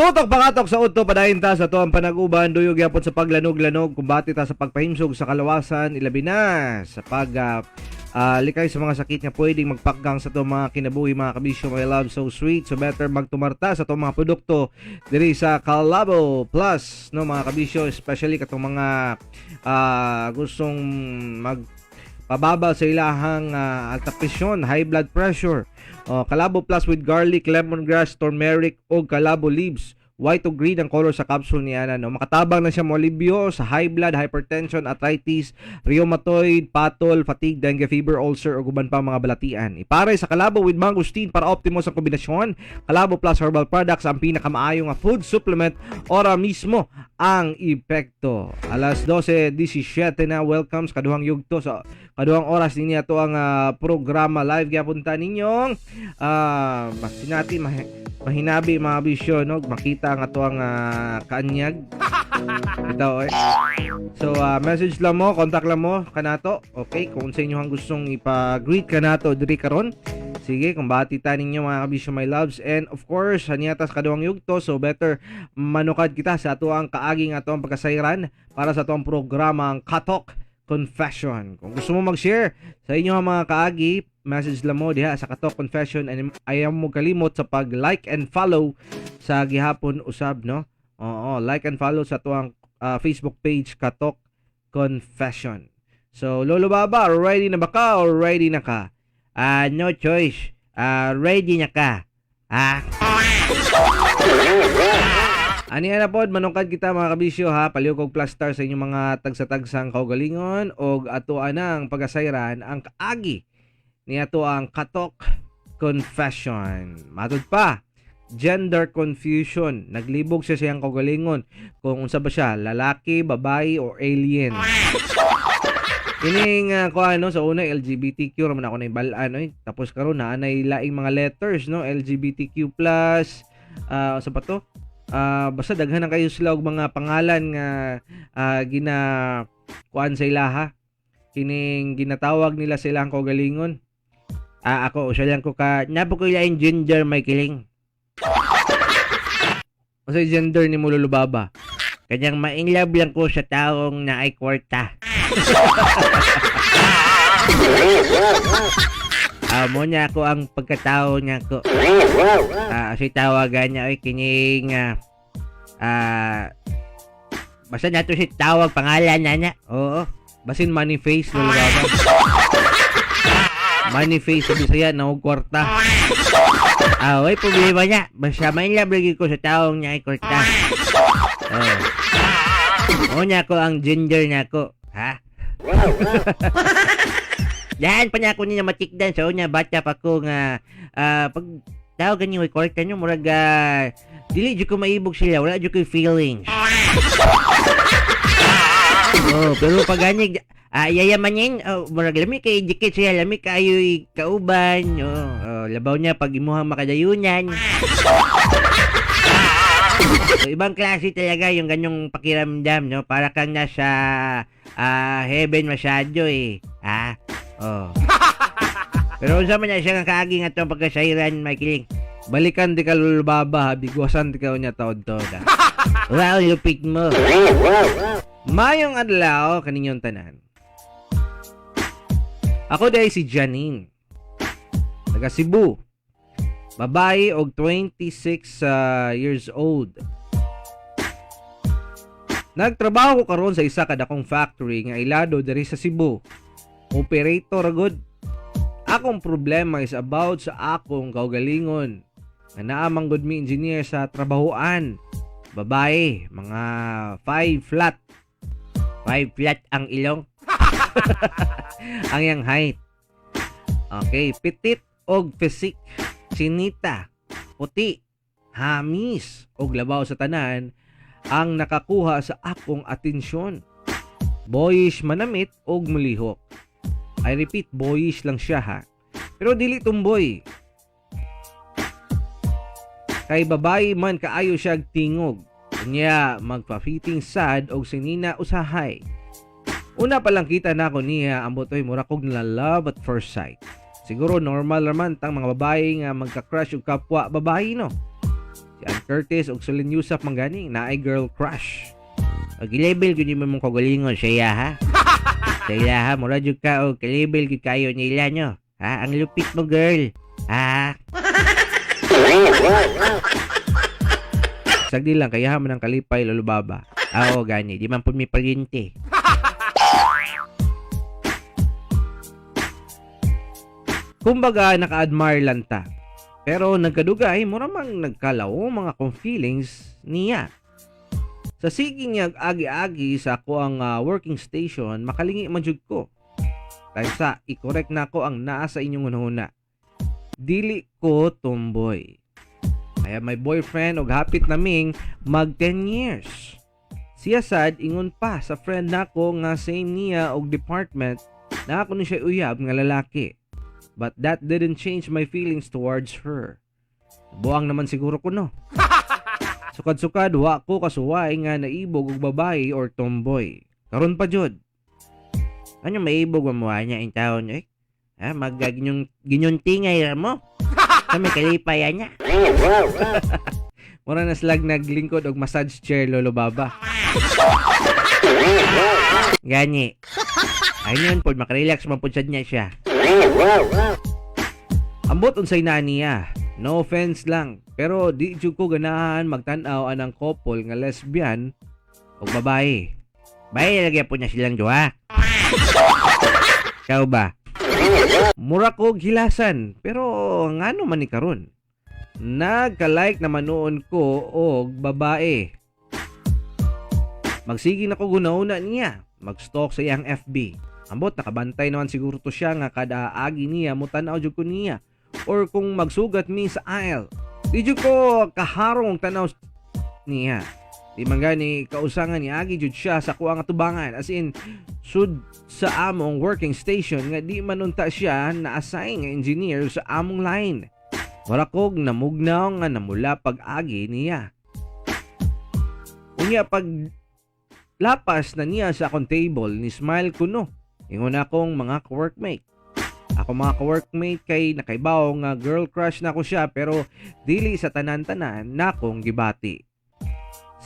Tutok pakatok sa udto, padayon ta sa atoang panaguban, duyog gyapon sa paglanog-lanog, kumbate ta sa pagpahimsog sa kalawasan, ilabi na sa pag likay sa mga sakit nga pwedeng magpakgang sa atong mga kinabuhi, mga kabisyo, my love, so sweet. So better magtumarta sa atong mga produkto diri sa Kalabo Plus, no, mga kabisyo, especially katong mga gustong mag pababa sa ilahang alta presyon, high blood pressure. Oh, Kalabo Plus with garlic, lemongrass, turmeric o kalabo leaves. White o green ang color sa capsule niya na, no? Makatabang na siya moalibyo sa high blood, hypertension, arthritis, rheumatoid, patol, fatigue, dengue fever, ulcer o uban pa mga balatian. Ipare sa Kalabo with mangosteen para optimo sa kombinasyon. Kalabo Plus Herbal Products ang pinakamaayo nga food supplement, ora mismo ang epekto. Alas 12:17 na, welcome sa kaduhang yugto, sa kaduhang oras ninyo ato ang programa, live gyapon ta ninyong masinati, mahinabi, mga bisyo, no, makita ang ato ang kaanyag ito eh. So message lang mo, contact lang mo kanato, okay, kung sa inyo ang gustong ipa-greet kanato diri karon. Sige, kumbati ta ninyo, mga kabisyo, my loves. And of course, haniya ta sa kaduhang yugto, so better manukad kita sa ato ang kaaging ato ang pagkasayran para sa ato ang programa, ang Katok Confession. Kung gusto mo mag-share sa inyo ang mga kaagi, message lang mo diha sa Katok Confession and ayaw mo kalimot sa pag-like and follow sa gihapon usab, no? Oo, like and follow sa atuang Facebook page, Katok Confession. So, Lolo Baba, ready na ba ka or ready na ka? Ah, no choice. Ah, ready na ka. Ah. Ani na pod, manungkad kita, mga kabisyo, ha, palihog og plaster sa inyong mga tagsa-tagsang kaugalingon og ato anang pagasayran ang kaagi ni ato ang Katok Confession. Matud pa, gender confusion. Naglibog siya siyang kaugalingon kung unsa ba siya, lalaki, babae or alien. Kining kuan, no, sa una LGBTQ ra man ako naibal-an oy. Tapos karon naa nay laing mga letters, no, LGBTQ+, sa pa to? Basta daghan na kayo sila og mga pangalan nga gina kuan sa ilaha. Kining ginatawag nila sa ilang kaugalingon. Ah, ako usa lang ko ka napo ko ilaing gender, may kiling. Unsay gender ni mo, Lolo Baba? Kanyang ma-inlove lang ko sa taong naay kwarta. Ah, mo niya ako ang pagkatao niya ko. Ah, si tawagan niya ay kining basta nato si tawag pangalan na niya. Oo. Basin money face, Lolo Baba. Money face sa Bisaya na og kwarta. Ah, way problema niya. Basta ma-inlove lagi ko sa taong niya ay kwarta. Oh. Mo niya ako ang gender niya ko. Ha? Daan pa niya ako niya matikdan sa unya, bata pa ko nga pag tao ganyan way kwarta nyo, murag dili jud ko maibog sila, wala jud ko feelings. Oh, pero pag ganig yayamanin, oh, murag lami kay dikit siya, lami kayo kauban, oh, labaw niya pag imuhang makadayunan. So, ibang klase talaga yung ganyong pakiramdam, no? Para kang nasa heaven masyado eh. Ah, oh. Pero unsa man na siya nga kaagi nga itong pagkasayran, Michaeling? Balikan di ka, Lolo Baba, ha? Bigwasan di ka niya taod to. Wow, lupit mo. Mayong adlaw kaninyong tanan. Ako dahil si Janine. Taga Cebu. Babae og 26 years old. Nagtrabaho ko karon sa isa ka dakong factory nga ilado diri sa Cebu. Operator gud. Akong problema is about sa akong kaugalingon. Nga naa man gud mi engineer sa trabahoan. Babae, mga 5 flat. 5 flat ang ilong. Ang yang height. Okay, petit og physique, chinita, puti, hamis og labaw sa tanan ang nakakuha sa akong atensyon. Boyish manamit og mulihok. I repeat, boyish lang siya ha. Pero dili tumboy. Kay babae man kaayo siya tingog. Unya magpa-fitting sad og sinina usahay. Una pa lang kita na ako niya, ambot oy, mura kog na love at first sight. Siguro normal raman tang mga babae nga magka-crush og kapwa babae, no. Si Ann Curtis ug Solenn Heussaff man gani naay girl crush. Og gilabel gyud nimo imong kaugalingon sa iya, ha? Sa iya ha, mura jud ka og kalabel gyud kayo nila nyo. Ha, ang lupit mo, girl. Ha? Sagdi lang kaya man ang kalipay, Lolo Baba. Ah, oo, gani, di man pud mi paryente. Kumbaga naka-admire lang ta. Pero nagkadugay mura mang nagkalaw mga kong feelings niya. Sa sige niya agi-agi sa ako ang working station, makalingi man jud ko. Dahil sa i-correct na ko ang naa sa inyong hunahuna. Dili ko tomboy. I have my boyfriend og hapit naming mag 10 years. Siya sad ingon pa sa friend nako nga same niya og department na ako ni siya uyab nga lalaki. But that didn't change my feelings towards her. Buang naman siguro ko, no. Sukad-sukad wa ko kasuway nga naibog og babae or tomboy. Karon pa jud. Ano maibog mo niya in taon eh? Ha, magginyong ginyuntingay ra mo. Sa may kalipay niya. Mura na slag naglingkod og massage chair, Lolo Baba. Gani. Ayun pod makarelax man pod sad niya siya. Ambot unsay naa niya. No offense lang, pero di jud ko ganahan magtan-aw anang couple nga lesbian og babae. Bay lagi po niya silang duha. Ikaw ba? Mura ko gilasan, pero ngano man ni karon? Nagka-like naman noon ko og babae. Magsige na ko gunauna niya, mag-stalk sa iyang FB. Ambot nakabantay naman siguro to siya nga kada agi niya mutan-aw jud ko niya or kung magsugat mi sa aisle. Di jud ko kaharong og tanaw niya. Di man gani kausangan ni agi jud siya sa kuang atubangan, as in sud sa among working station nga di man unta siya na-assign nga engineer sa among line. Wala kog namugnaw nga namula pag-agi niya. Unya pag lapas na niya sa akong table, ni smile ko no. Ingon akong mga ka-workmate. Ako mga ka-workmate kay nakaibaw nga girl crush na ko siya, pero dili sa tanan-tanan na akong gibati.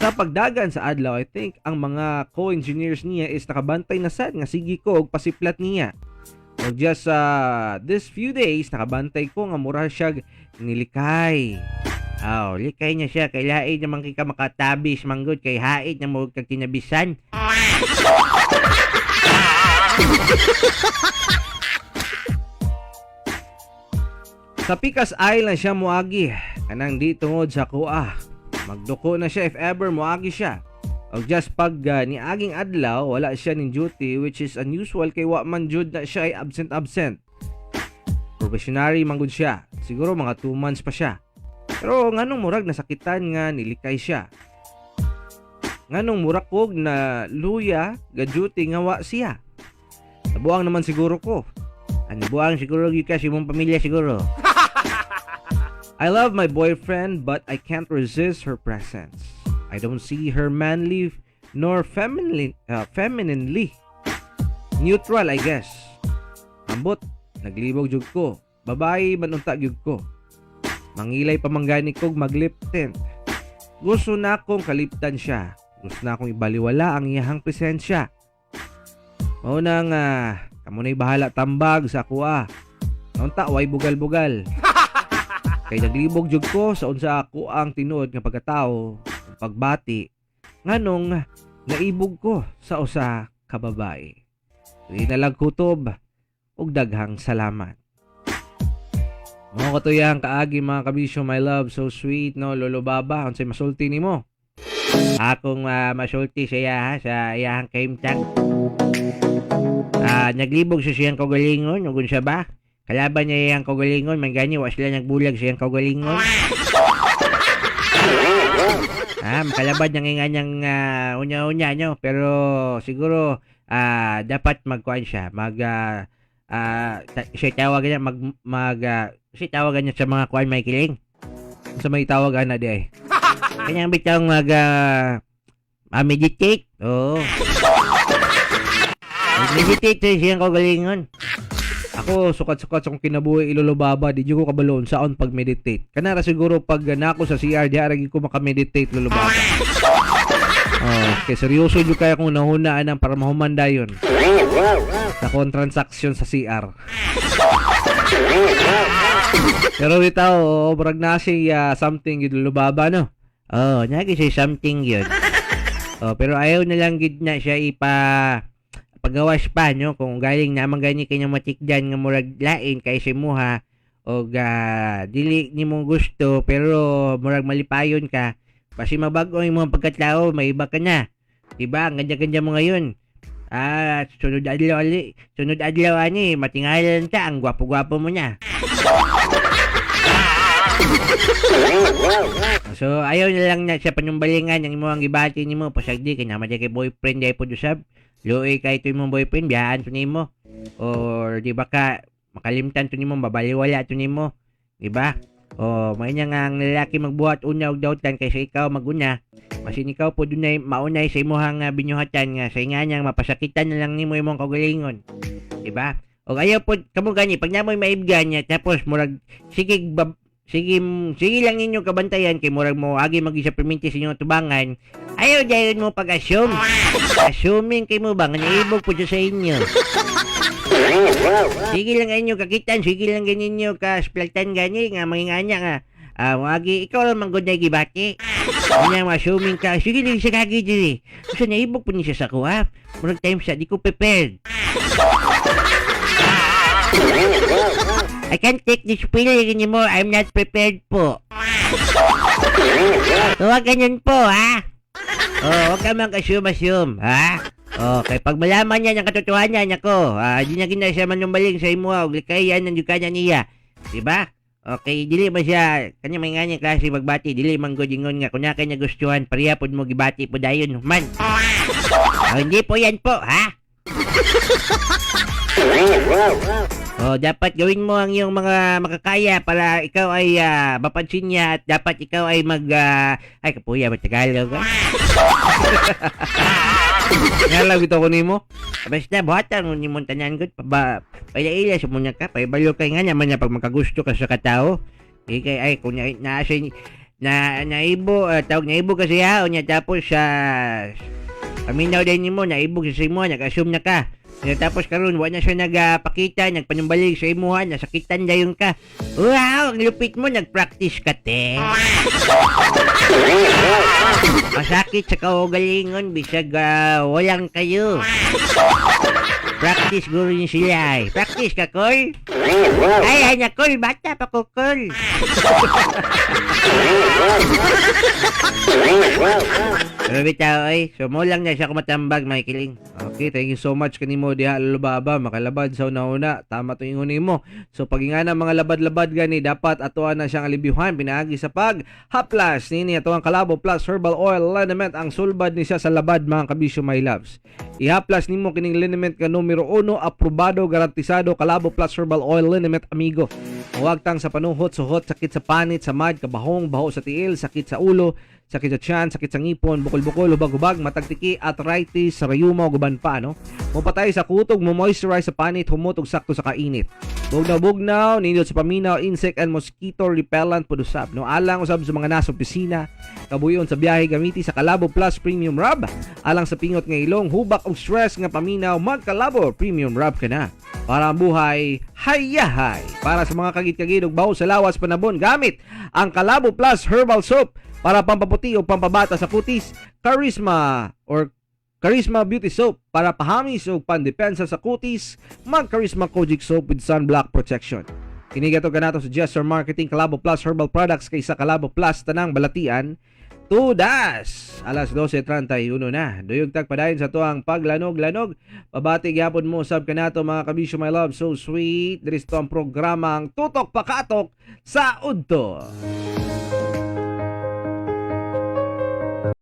Sa pagdagan sa adlaw, I think ang mga co-engineers niya is nakabantay na sad nga sige ko og pasiplat niya. O just this few days, nakabantay ko nga mura siya nilikay. Aw, likay niya siya kay lain naman kay ka makatabis manggod kay hait na mo kag tinabisan. Sa Picas Island siya moagi, kanang di tungod sa kuha. Magduko na siya if ever moagi siya. Og just pag niaging adlaw, wala siya ning duty, which is unusual kay wa man jud na siya ay absent absent. Probationary man gud siya. Siguro mga 2 months pa siya. Pero nganong murag nasakitan nga nilikay siya? Nganong murag kog na luya ga duty nga wa siya? Nabuang naman siguro ko. Ano buang siguro gyud ka sa imong pamilya siguro. I love my boyfriend, but I can't resist her presence. I don't see her manly nor femininely. Neutral, I guess. Ambot, naglibog jud ko. Babae man unta gyud ko. Mangilay pa man gani kog maglip tint. Gusto na akong kaliptan siya. Gusto na akong ibaliwala ang iyahang presensya. Mao na nga, kamo na'y bahala tambag sa akuha. Unta, way bugal-bugal. Kay naglibog jud ko sa unsa ako ang tinuod nga pagkatao, ug pagbati nganong naibog ko sa usa ka babae. Dili na lang kutob ug daghang salamat. Mga katuyang kaagi, mga kabisyo, my love, so sweet, no, Lolo Baba, unsay masulti nimo? Akong masulti sa iya ha, sa iyahang kahimtang. Naglibog sa siyang kaugalingon ug unsa ba? Kalaban niya iyang kaugalingon, man gani wa sila nagbulag sa iyang kaugalingon. Makalaban niya nga niyang unya-unya nyo, pero siguro dapat magkuan siya, mag siya tawagan niya mag mag siya tawagan niya sa mga kuan may kiling. Sa may tawag ana di ay. Kanyang bitang mag meditate. Oo. Meditate sa siyang kaugalingon. Ako, sukat-sukat sa akong kinabuhi, Lolo Baba, di jud ko kabalo unsaon pag-meditate. Kana ra siguro pag nako sa CR, diha ra gyud ko makameditate, Lolo Baba. Oh, kay seryoso jud kaya kung nahunaan ang para mahuman dayon sa akong transaction sa CR. Pero bitaw, oo, murag na siya something gyud, Lolo Baba, no? Oh, naa gyud siya something yun. Oh, pero ayaw na lang gid na siya ipa pagawas pa, no, kung galing naman gani kay matikdan nga murag lain kay sa imuha og dili nimo gusto, pero murag malipayon ka kasi mabago ang imong pagkatao, may iba ka na, diba? Ang ganda-ganda mo ngayon, sunod adlaw ali, sunod adlaw ani matingalan ta, ang gwapo-gwapo mo na. So ayaw na lang na siya panumbalingan ang imong gibati nimo, pasagdi kay naman kay boyfriend dai pod usab. Luoy kay ito imong boyfriend, biyaan to nimo or di ba ka makalimtan to nimo, mabaliwala to nimo, di ba? O may nga ang lalaki magbuhat una og dautan kaysa ikaw maguna. Masin ikaw po dunay maunay sa imuhang binuhatan nga sa nga niyang mapasakitan na lang nimo imong kaugalingon, di ba? O ayaw po kamo gani pag namoy maibgan niya, tapos murag sige bab, sige sige lang ninyo kabantayan kay murag mo agi magi sa perminti sa inyong tubangan. Ayaw dayon mo pag-assume, assuming kay mo ba nga naibog po siya sa inyo. Sige lang inyo kakitan, sige lang ganinyo ka splatan gani nga manginganya nga. Moagi ikaw lang man gud na gibati. Unya assuming ka, sige lang siya kagi diri. Kasi naibog po niya siya sa kuha. Murag time siya, di ko prepared. I can't take this feeling anymore. I'm not prepared po. So, wag ganyan po, ha? Oh, wag ka mang assume-assume, ha? Okay, pag malaman niya ng katotohanan, ako, di na gina siya manumbaling sa imo, og likayan ng kanya niya. Diba? Okay, dili ba siya, kanya may nga niya klase magbati, dili man gud ingon nga, kung kanya gustuhan, pareha pod mo gibati po dayon, man. Oh, hindi po yan po, ha? Oh, dapat gawin mo ang iyong mga makakaya para ikaw ay mapansin niya at dapat ikaw ay mag ay kapuya ba Tagalog, ah? Nga lang bitaw ko nimo. Basta buhatan mo nimo tanan gud pa paila-ila sa muna ka, paibalo kay nga naman na pag makagusto ka sa katao. Kay kay ay kung na, na, na naibo tawag naibo kasi ha unya tapos sa paminaw din nimo naibog sa imo, nag-assume na ka. Unya, tapos karon wa na siya nagpakita, nagpanumbalik sa imuha, nasakitan dayon ka. Wow, ang lupit mo, nag-practice ka te. Masakit sa kaugalingon bisag walang kayo. Practice guro niyo sila ay. Practice ka, Kol? Ay, ay na, Kol. Bata pa ko, Kol. Pero bitaw, ay. So, mo lang na siya kumatambag, mga kiling. Okay, thank you so much kanimo diha, Lolo Baba, makalabad sa una-una. Tama to ingon nimo. So pag nga na mga labad-labad gani, dapat atoan na siyang alibyuhan pinaagi sa pag haplas nini ato ang Kalabo Plus Herbal Oil Liniment, ang sulbad ni siya sa labad, mga kabisyo, my loves. Ihaplas nimo kining liniment ka numero 1, aprobado, garantisado, Kalabo Plus Herbal Oil Liniment, amigo. Huwagtang sa panuhot, suhot, sakit sa panit, samad, kabahong, baho sa tiil, sakit sa ulo, sakit sa tiyan, sakit sa ngipon, bukol-bukol, hubag-hubag, matagtiki, arthritis, rayuma, ug uban pa, no? Mupatay sa kutog, mo moisturize sa panit, humot ug sakto sa kainit. Bugnaw-bugnaw, nindot sa paminaw, insect and mosquito repellent pud usab, no? Alang usab sa mga nasa opisina, kabuyon sa biyahe, gamiti sa Kalabo Plus Premium Rub. Alang sa pingot nga ilong, hubak og stress nga paminaw, magkalabo Premium Rub ka na. Para ang buhay, hayahay. Para sa mga kagit-kagid ug baho sa lawas panabon, gamit ang Kalabo Plus Herbal Soap para pampaputi o pampabata sa kutis, Charisma or Charisma Beauty Soap para pahamis o pandepensa sa kutis, mag Charisma Kojic Soap with sunblock protection. Kini gato kanato sa Gesture Marketing Kalabo Plus Herbal Products kaysa Kalabo Plus tanang balatian. Tudas! Alas 12:31 na. Duyog tag padayon sa tuang paglanog-lanog. Pabati gyapon mo sab kanato, mga kabisyo, my love. So sweet. Diri sa tuang programang Tutok Pakatok sa Udto.